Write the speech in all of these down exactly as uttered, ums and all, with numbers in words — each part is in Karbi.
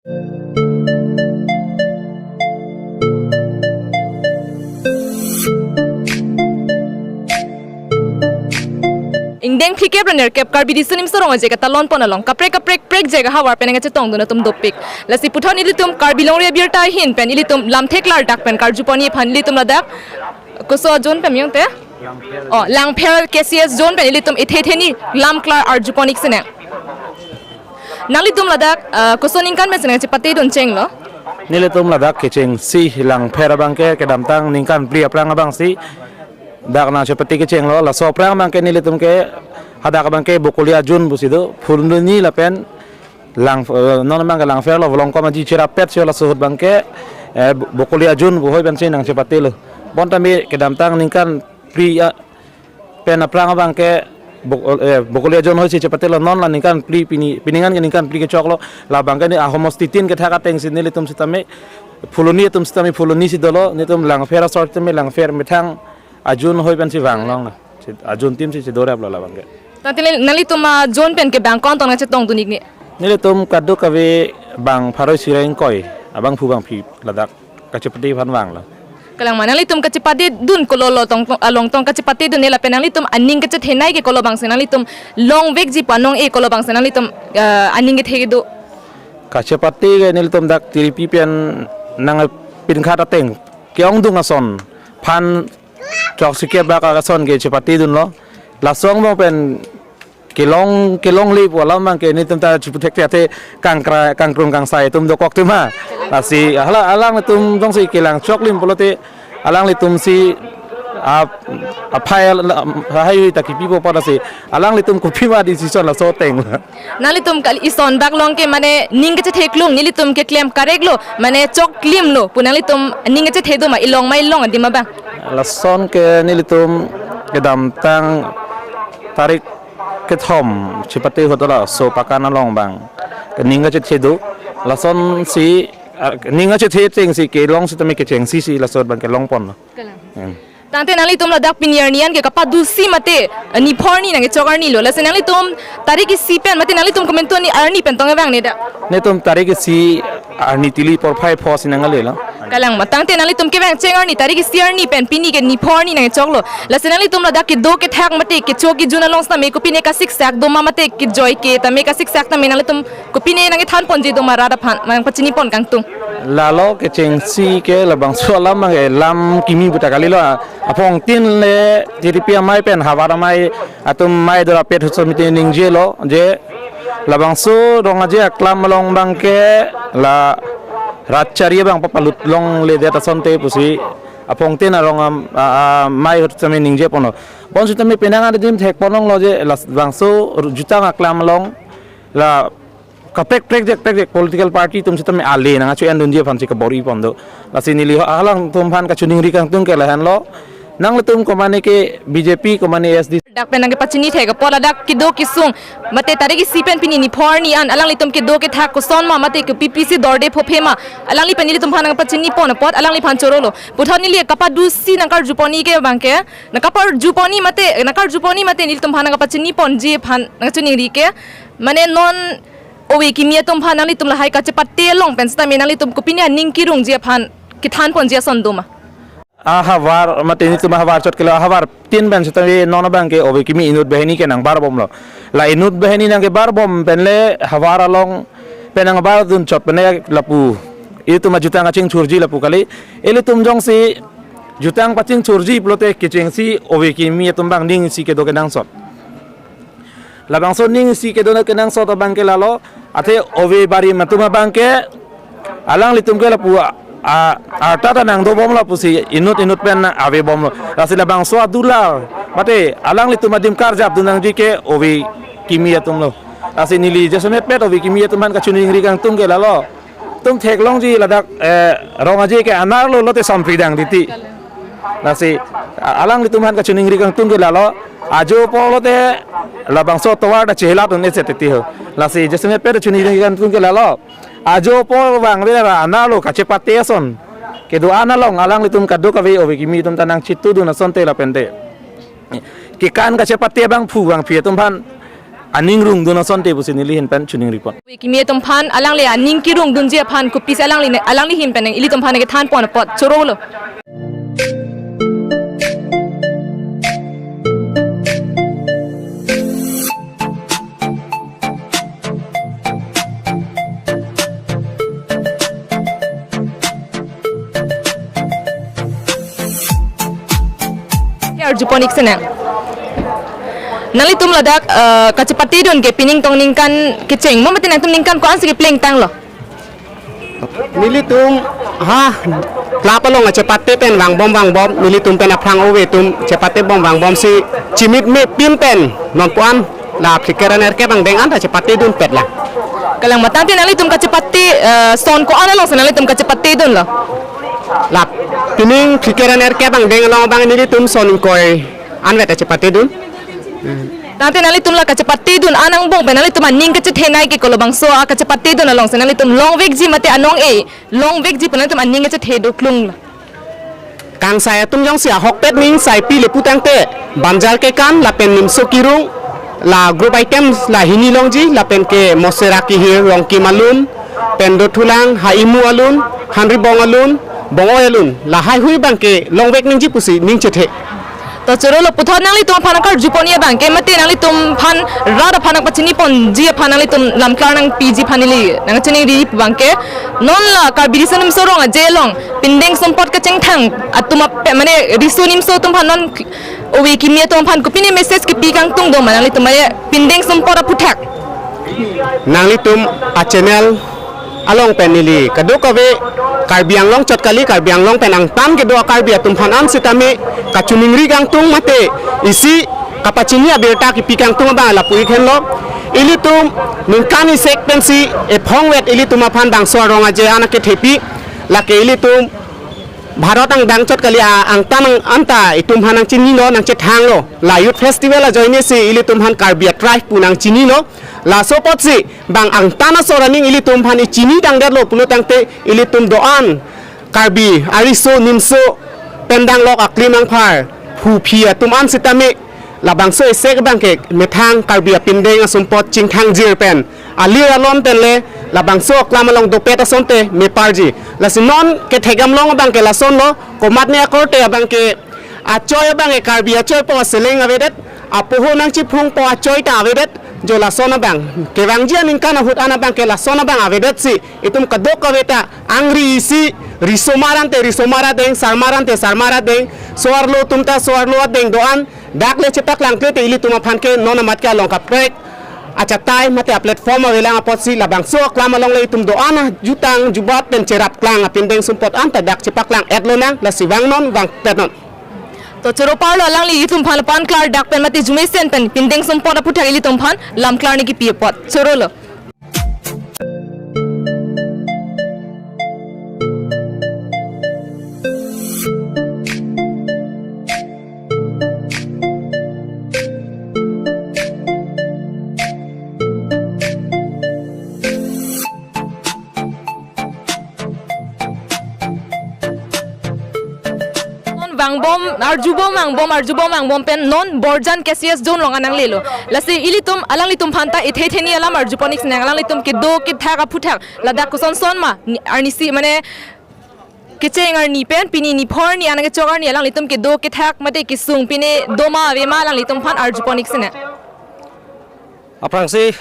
Ingdeng phlikep ra nerkep Karbi Riso Nimso Rong Aje Ketalon pon along kaprek kaprek prek jega havar pen nangchetongdun atum dopik. Lasi puthot ilitum Karbi Longri Abirta ahin pen ilitum lamthe klardak pen karjupon-i aphan ilitum ladak koso a-zone pen miyong te? Oh, Langpher K C S zone pen ilitum ethe theni lam klar arjupon-ik sinang. Nanglitum ladak, ah, koso ningkan pensi nangchepatedun chenglo? Nelitum ladak kechengsi Langpher abangke kedamtang ningkan phli aphrang abangsi dak nangchepate kechenglo, laso aphrang abangke nelitum ke hadak abangke Bokolia zone pusi do, Phuloni lapen Lang, eh, non abangke Langpher lo, Volongkom aji cherapet si laso ahut abangke, eh, Bokolia zone pu hoi pensi nangchepatelo. Bonta me kedamtang ningkan phli, ah, pen aphrang abangke Bok-, eh, Bokolia zone hoisi chepatelo, non la ningkan phli pini, piningan ke ningkan phli kechoklo, labangke ne ahomostitin kethak atengsi nelitum sitame Phuloni atum sitame Phuloni si dolo, netum Langpher asor sitame Langpher methang a-zone hoi pensi vanglong na. Si a-zone tim si si dorap lo labangke. Tangte neli, nanglitum a-zone pen ke bang ko-an tong nangchetongdun-ik ne? Nelitum kadokave bang pharo isi ra ingkoi, abangphu bangphli ladak kachepate aphan vanglo. Kalang ma, nanglitum kachepatedun kolo lo tong, tong, along tong kachepatedun ne lapen nanglitum aning kachethenei ke kolo bangsi nanglitum longvekji pu anong-e kolo bangsi nanglitum, eh, aning kethe kedo? Kachepate ke nelitum dak tiripi pen nangpinkhat ateng ke-ongdung ason aphan choksikep bak ason ke chepatedunlo. Laso angbong pen kelong, kelongle pu alam abangke netum ta chipu thekthe athe kangkra, kangkrung kangsai atum dokok tema. Lasi hala alanglitum jongsi kelang choklim pulote alanglitum si ap-, aphai al-, lahai ta kipipo pada si alanglitum kopima decision laso ateng. Nanglitum kali ison bak along ke mane ning kachetheklong, nelitum keklem kareklo, mane choklimlo pu nanglitum ning kachethe do ma, ilong ma ilong adim abang? Lason ke nelitum kedamtang tarik kethom chepate ahut laso apakan along abang ning kachethe do. Lasonsi, ah, ning kachethe atengsi kelong sitame kechengsi si laso abang kelong ponlo. Kalang. Hmm. Tangte nanglitum ladak pini arni an ke kapadusi mate, eh, niphor arni nangkechok arnilo. Lasi nanglitum tarik isi pen mate nanglitum komantu arni, arni pen tong kevang ne dak? Netum tarik isi arni tili porphai pho si nanglelo. Kalang ma, tangte nanglitum kevangcheng arni tarik isi arni pen pini ke niphor arni nangkechoklo. Lasi nanglitum ladak kedo kethak mate kecho kejun along sitame kopine kasiksak do ma mate kejoi ke tame kasiksak tame nanglitum kopine nangkethan ponji do ma rat aphan, nangpachini pon kangtung? Lalo kechengsi ke labangso alam abangke lam kimi puta kalilo, aphongtin le J D P amei pen havar amei atum amei dorapet ahut sitame ningjelo je labangso Rong Aje aklam along abangke la rat chari abang papalut longledet asonte pusi aphongtin arong am-, a-, a-, amei ahut sitame ningje ponlo. Bonsitame penang adim thek ponlonglo je labangso jutang aklam along la kaprek prek jek prek jek political party atum sitame ale nangkacho-endunji aphansi kabor-i pon do. Lasi neli alangtum aphan kachiningri kangtung ke lahenlo. Nanglitum komane ke B J P komane S D C. Dak pen nangkepachini thek apot ladak kedo kesung mate tarik isi pen pini niphor arni an alanglitum kedo kethak koson ma mate ke P P C dorde phophe ma, alangli pen nelitum aphan nangpachini pon apot alangliphan chorolo. Puthot neli kapadusi nangkarjupon-i ke abangke, nangkaparjupon-i mate, nangkarjupon-i mate nelitum aphan nangkapachini ponji aphan nangchiningri ke, mane non ove kimi atum aphan nanglitum lahai kachepate along pen sitame nanglitum kopine aning kerungji aphan kethan ponji ason do ma? Ahavar mate netum ahavar chot kelo, ahavartin pen sitame non abangke ove kimi inut banghini ke nangbarbomlo. La inut banghini nangkebarbom pen le havar along pen nangbardun chot pen le lapu itum ajutang kachingthurji lapu kali. Ilitum jongsi jutang pachingthurji pulote kechengsi ove kimi atum abang ning isi kedo kenangsot. Labangso ning isi kedo kenangsot abangke lalo, athe ove barim atum abangke alanglitum ke lapu a, a, arta ta nangdobomlo pusi inut inut pen avebomlo. Lasi labangso adular mate alanglitum adim karjapdun nangji ke ove kimi atumlo. Lasi neli jasemet pet ove kimi atum aphan kachiningri kangtung ke lalo. Itum theklongji ladak, eh, Rong Aje ke anerlo lote sompri dang titi. Lasi, a-, alanglitum aphan kachiningri kangtung ke lalo, ajo apor lote labangso tovar ta chehelatdun ese titi ho. Lasi jasemet pet chiningri kangtung ke lalo, ajo apor vangve ra anerlo kachepate ason kedo-an along alanglitum kadokave ove kimi atum ta nangchitudun asonte lapente kekan kachepate abangphu bangphi atum aphan aning rungdun asonte pusi neli ahin pen choningri pon. Kimi atum aphan alangli aning kerungdunji aphan kopisi alangli ne, alangli ahin pen ilitum aphan kethan pon apot choro lo. Arjupon ik senang. Nanglitum ladak, eh, kachepatedun ke pining tong ningkan kecheng. Mama tinang tum ningkan ko-ansi kepleng tanglo. Nelitum ha club along achepate pen vangbom vangbom, nelitum pen aphrang ove atum chepate bom vangbomsi chimit me pin pen non puan la phlikir anerkep angdeng anta chepatedun pet lang. Kalang matang te nanglitum kachepate, eh, son ko-an alongsi nanglitum kachepatedunlo. La pining phlikir anerkep angdeng along abang nelitum son ingkoi anvet achepatedun. Tangte nanglitum la kachepatedun an angbong pen nanglitum aning kachethenei ke ko labangso akachepatedun alongsi nanglitum longvekji mate anong-e longvekji pen nanglitum aning kachethe doklung la. Kangsai atum jongsi ahokpet ning saipi le pu tangte banjar kekan lapen nimso kerung, la group items la hini longji lapen ke mosera kehir, rongkim alun, pen dothulang, ha imu alun, hanribong alun, bong-oi alun, lahai hui abang ke longvek ningji pusi ning chethe. To choro lo, puthot nanglitum aphan karjupon abang ke mate nanglitum aphan rat aphan pachiniponji aphan nanglitum lamklar nangpiji aphan ili nangchiningri abang ke, non la Karbi Riso Nimso Rong Aje along pindeng sumpot kachingthang atum ape, mane riso nimso atum aphan non ove kimi atum aphan kopine message kepi kangtung do ma nanglitum mane pindeng sumpot aphuthak? Nanglitum a-channel along pen neli kadokave Karbi Anglong chot kali, Karbi Anglong pen angtan kedo a-Karbi atum aphan an sitame kachiningri kangtung mate isi kapachini abirta kepi kangtung abang lapu ik henlo. Ilitum ningkan isek pensi ephongvet ilitum aphan bangso arong aje an akethepi, lake ilitum Bharat angdeng chot kali a-, angtan ang-, anta itum aphan nangchinilo, nangchethanglo. La Youth Festival ajoinesi ilitum aphan Karbi a-tribe pu nangchinilo. Laso apotsi bang angtan asor aning ilitum aphan ichinidang detlo pulo tangte ilitum do-an Karbi ariso nimso pen danglok aklim angphar phuphi atum an sitame labangso isek abang ke methang Karbi apindeng asumpot chingthangjir pen alir alon pen le labangso aklam along dopet asonte meparji. Lasi non kethek damlong abang ke lasonlo, komatne akorte abang ke achoi abang ke Karbi achoi pu seleng avedet, apoho nangchiphungpo achoi ta avedet, jo lason abang. Kevangji aningkan ahut an abang ke lason abang avedetsi itum kadokave ta angri isi, risomar ante risomar adeng, sarmar ante sarmar adeng, so-arlo atum ta so-arlo adeng do-an, dak le chepaklangkle te ilitum aphan ke non amat ke along kaprek achatai mate a-platform avelang apotsi labangso aklam along le itum do-an ajutang jubat pen cherapklang apindeng sumpot anta dak chepaklang-etlonang, lasi vangnon vangpetnon. To choro parlo, alangli itum aphan pan klardak pen mate arjumesen pen pindeng sumpot aphuthak ilitum aphan lamklar nangkepi apot. Choro lo. Non vangbom, arjubom vangbom, arjubom vangbom pen non Borjan K C S zone along nanglelo. Lasi ilitum, alanglitum aphan ta ithetheni alam arjupon ik senang, alanglitum kedo kethak aphuthak ladak koson son ma, ni-, arnisi mane kecheng arni pen pini niphor arni an kechok arni alanglitum kedo kethak mate kesung pine doma avema alanglitum aphan arjupon ik senang. Aphrangsi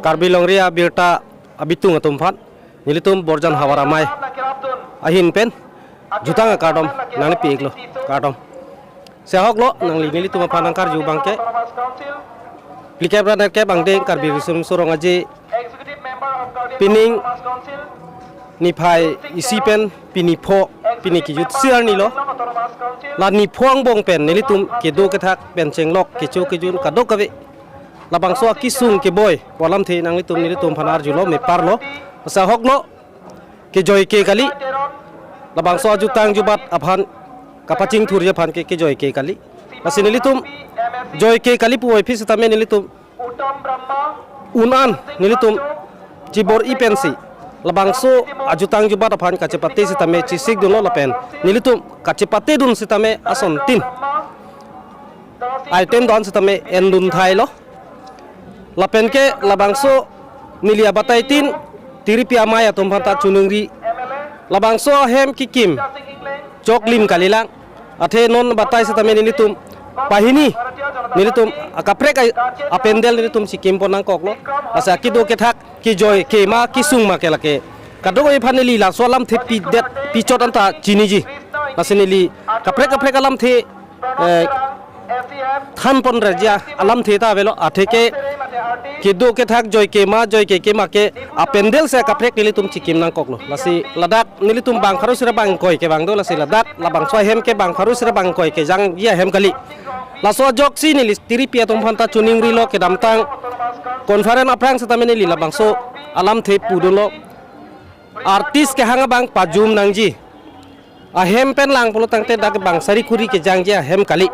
Karbi longri abirta abitung atum aphan nelitum Borjan Havar Amei ahin pen jutang akardom nangnepi iklo, kardom. Si ahok lo, nangli nelitum aphan nangkarju abang ke phlikep ra nerkep angdeng Karbi Riso Nimso Rong Aje pining niphai isi pen pini pho, pini kejut isi arni lo. La nipho angbong pen nelitum kedo kethak pen chenglok kecho kejun kadokave labangso akesung keboi pu alamthe nanglitum nelitum aphan arjulo, meparlo. Si ahok lo, kejoike kali. Labangso ajutang jubat aphan kapachingthurji aphan ke kejoike kali. Lasi nelitum joike kali puvoiphit sitame nelitum un-an nelitum chibor-i pensi labangso ajutang jubat aphan kachepate sitame chisikdunlo lapen nelitum kachepatedun sitame asontin item do-an sitame endun thailo. Lapen ke labangso neli abatai tin tiripi amei atum aphan ta chiningri. Labangso ahem kekim choklim kalilang. Athe non batai setame nelitum pahini, nelitum akaprek a, apendel nelitum chikim pon nangkoklo. Lasi akedo kethak kejoi kema kesung ma ke lake kadokave aphan neli laso alamthe pidet pichot anta chiniji. Lasi neli kaprek kaprek alamthe, eh, than pon reji alamthe ta avelo, athe ke kedo kethak joi kema joi ke kema ke apendel si akaprek nelitum chikim nangkoklo. Lasi ladak nelitum bang pharo sira bang ingkoi kevang do, lasi ladak labangso ahem ke bang pharo sira bang ingkoi kejangji ahem kali. Laso ajoksi neli tiripi atum aphan ta chiningrilo, kedamtang conference aphrang setame neli labangso alamthe pudunlo. Artist kehang abang pajum nangji. Ahem pen lang pulo tangte dak ke bang sari kuri kejangji ahem kali.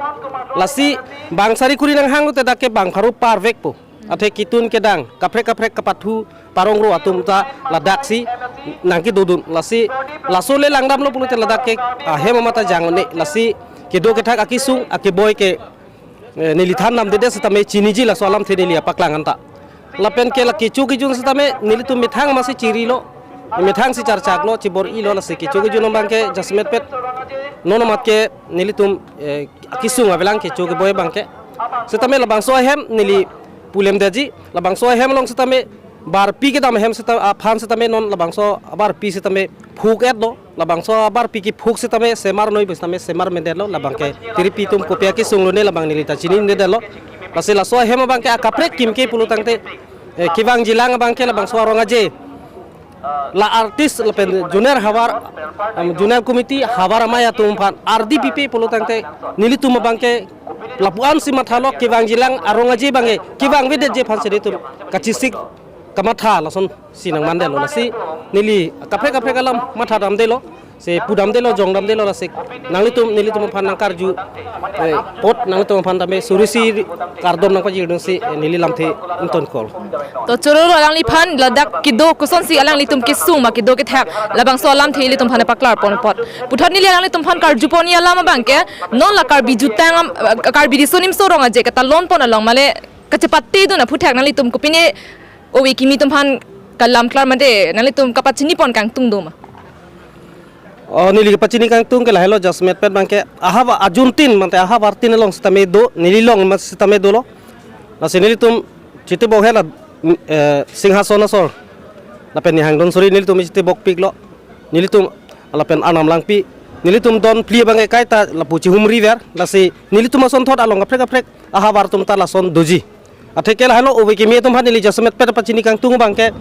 Lasi bang sari kuri nanghang lote dak ke bang pharo parvekpo. Athe ketun kedang kaprek kaprek kapathu parongro atum ta ladak si nangkedodun. Lasi laso le langdamlo pulote ladak ke ahem amat ta jang-un-e. Lasi kedo kethak akesung akeboi ke, eh, neli than namdedet setame chiniji laso alamthe neli apaklang anta. Lapen ke la kecho kejun setame nelitum methang masi chirilo, methang si charchaklo, chibor-ilo. Lasi kecho kejun abang ke jasemet pet non amat ke nelitum, eh, akesung avelang kecho keboi abang ke. Setame labangso ahem neli pulem deji, labangso ahem along setame barpi kedam ahem seta, aphan setame non labangso barpi setame phuk-etlo. Labangso barpi kephuk setame semar noi pu setame semar mendetlo, labang ke tiripi atum kopi akesung lone labang neli ta chinidetlo. Lasi laso ahem abang ke akaprek kim ke pulo tangte, eh, kevangjilang abang ke labangso arong aje, la artist lapen junior havar, em, junior committee havar amei atum aphan ardi pipe pulo tangte nelitum abang ke lapu-an si mathalo, kevangjilang arong aje abang ke kevangvedetji aphan si nelitum kachesik kamatha lason si nangmandetlo. Lasi neli kaprek kaprek alam matha damdetlo, si pudamdetlo, jongdamdetlo. Lasi nanglitum nelitum aphan nangkarju, eh, apot nanglitum aphan tame surisi kardom nangpajirdun si, eh, neli lamthe ingtonkoklo. To choro alangliphan ladak kedo kosonsi alanglitum kesung ma kedo kethak labangso alamthe ilitum aphan paklar pon apot. Puthot neli alanglitum aphan karju pon alam abang ke non la Karbi jutang am, eh, Karbi Riso Nimso Rong Aje katalon pon along male kachepatedun aphuthak nanglitum kopine ove kimi atum aphan kalam klar mate nanglitum kapachini pon kangtung do ma? Oh, neli kapachini kangtung ke lahelo, jasemet pet abang ke ahavar ajuntin mate ahavar tin along setame do, neli along ma setame dolo. Lasi nelitum chitibok hela, eh, Singhason asor. Lapen Nihang Donsuri nelitum chitibokpiklo. Nelitum lapen Arnam Langpi, nelitum don phli abang ke kaita lapu chihumriver. Lasi nelitum asonthot along kaprek kaprek ahavar atum ta lason doji. Athe ke lahelo, ove kimi atum aphan neli jasemet pet pachini kangtung abang ke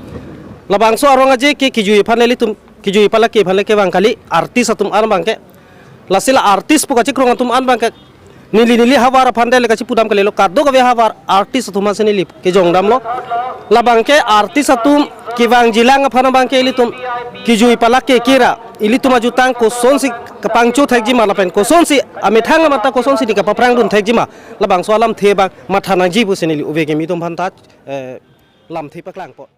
labangso arong aje ke kejui aphan nelitum, kejui palake aphan le kevang kali, artist atum an abang ke. Lasi la artist pu kachikrong atum an abang ke neli neli havar aphan dele kachipudam kalilo, kadokave havar artist atum ansi neli kejongdamlo. Labang ke artist atum kevangjilang aphan abang ke ilitum kejui palake kera, ilitum ajutang kosonsi kapangcho thekji ma lapen kosonsi amethang amat ta kosonsi neli kapaprangdun thekji ma, labangso alamthe abang matha nangji pusi neli ove kimi atum aphan ta, eh, lamthe paklang pon.